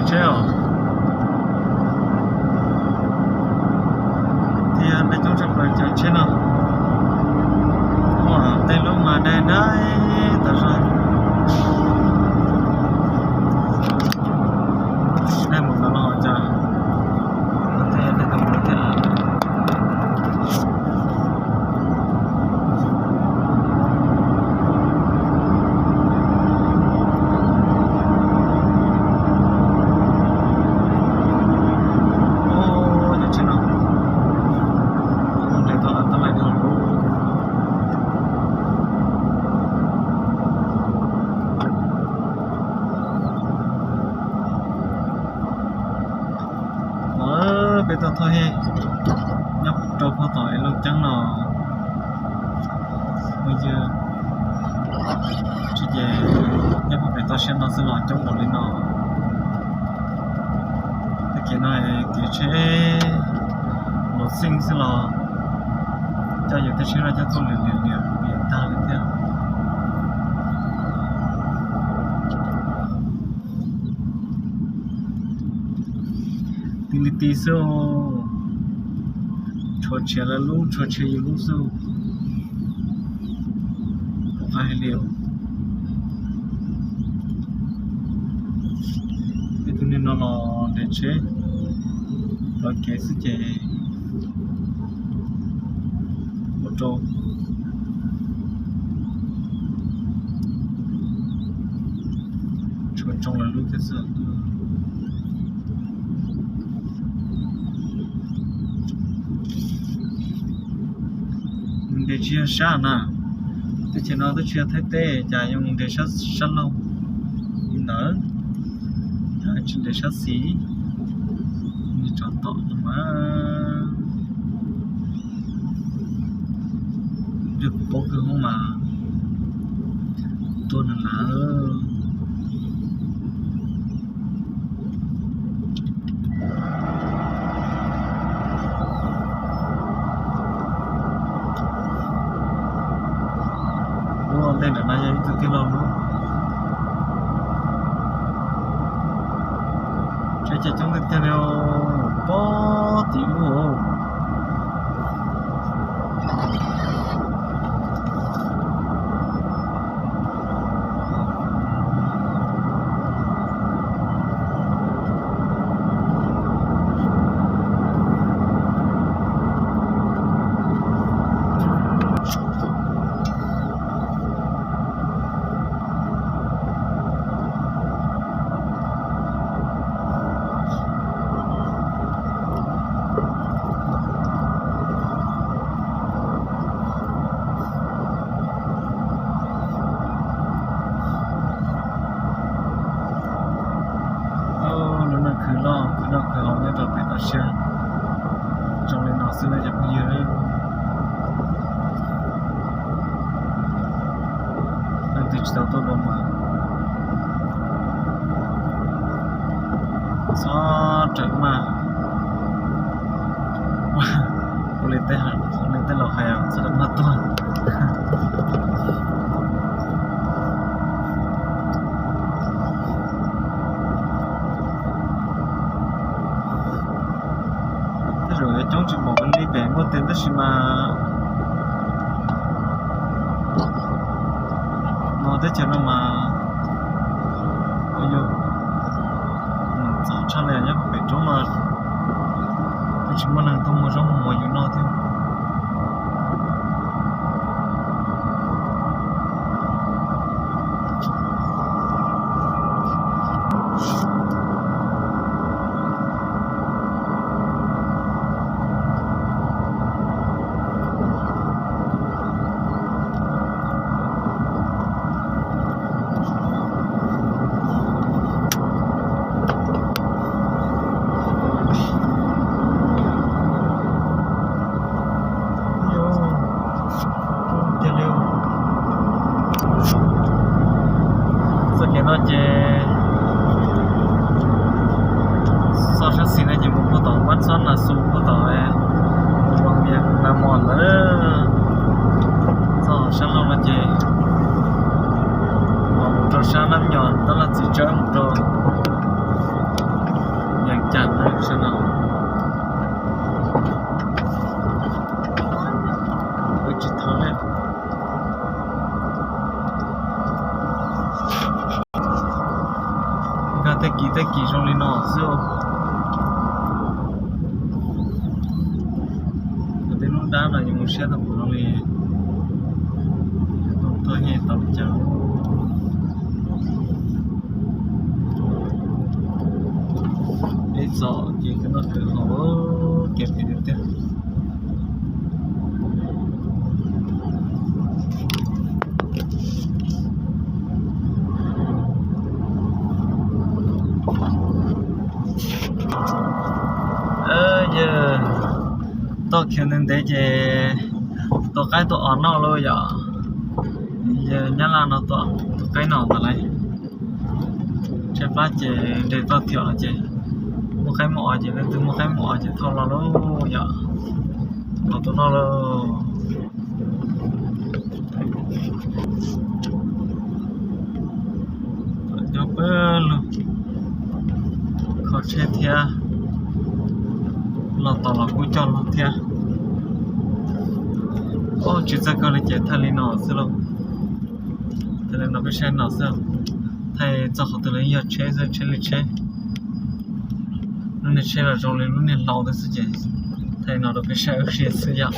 Tsheb os, thiab peb coob tshaj plaws cov tsheb no. Ua tej lub mas dai dai tas zog. Dai mus no los cas, tej dai tus mus thiab. Peb tau thauj hej nyob rau puag tom es loo ceeb no, phooj ywg, tsis ces nyob puag pem toj siab no xwb los coob npaum li no. Tej kev no kev tsheb luam xeej xwb los coj yus tej tsheb no coj tuaj liam liam liam tag li thiab. Ti li ti xwb, tshuav tshiav lawv lub tshuav tshiav yus lub xwb. Qab hais li, ib tug niag no los nres tsheb plawv kev xwb ces ua rau tshuav tsoo lawv lub thiab xwb. Nres tsis yog sab na, teb chaws no twb tsis yog Thaib teb cas yuav mus nres sab laug li ntawd, tsis nres sab xis, nws tsov tom no mas. Yog kuv paub kawg hoob mas tuag nws lawm. Lub ua ntej ntawm no yog ib tug tij laug lub. Tsheb ces coob tiag tiag li, pob tim ub. Lub no khwv loj khwv loj khwv haus nyob rau pem toj siab zoo li no xwb na cov phooj ywg. Leej twg tsis tau tuaj dua mas txhob rawm maj. Ua li tej laus hais, txhob rawm maj tuag. Tej zaum yuav coob tsis npaum li pem nkuaj tes tab sis mas no teb chaws no mas yus mus txog tshaj li nyob pem roob no twb tsis muaj neeg tuaj muag zaub muag mov yus noj thiab. Txoj kev no ces txoj sab xis no ces mus puag tom Vaj Xob Nas Xus puag tom Vaj Vias Nas Mos ntawd. Txoj sab laug no ces mus rau sab Nab Nyos Tab Laj Txiv Tsawb mus rau Sab no wb tsis thov li. Nkag tej kis tej kis zoo li no xwb. Tej lub dab no yus mus siab tau kuv zoo li, tau tau li cas. Ib txoj kev khwv noj khwv haus, kev phem tiag tiag. Yog toj khiav ntev ntev ces tua qaib tua os noj lauj yom. Yog Nyab Laj no tua, tua qaib no ntawd lauj. Tshaib plab ces nres toj thiab ces muaj qaib muaj os ces leej twg muaj qaib muaj os ces thauj los lauj yom, los tua noj lauj. Nyob pawg lug, kho tsheb thiab, los tos los kuj coj los thiab. Tsis txawj kawg li ces thaij li no xwb lauj. Thaij li no peb saib no xwb. Thaij txog qhov twg los yeej yog tsheb xwb, tsheb li tsheb. Lub niag tsheb los zoo li lub niag hlau thiab xwb ces thaij no rau peb saib ua si xwb yom.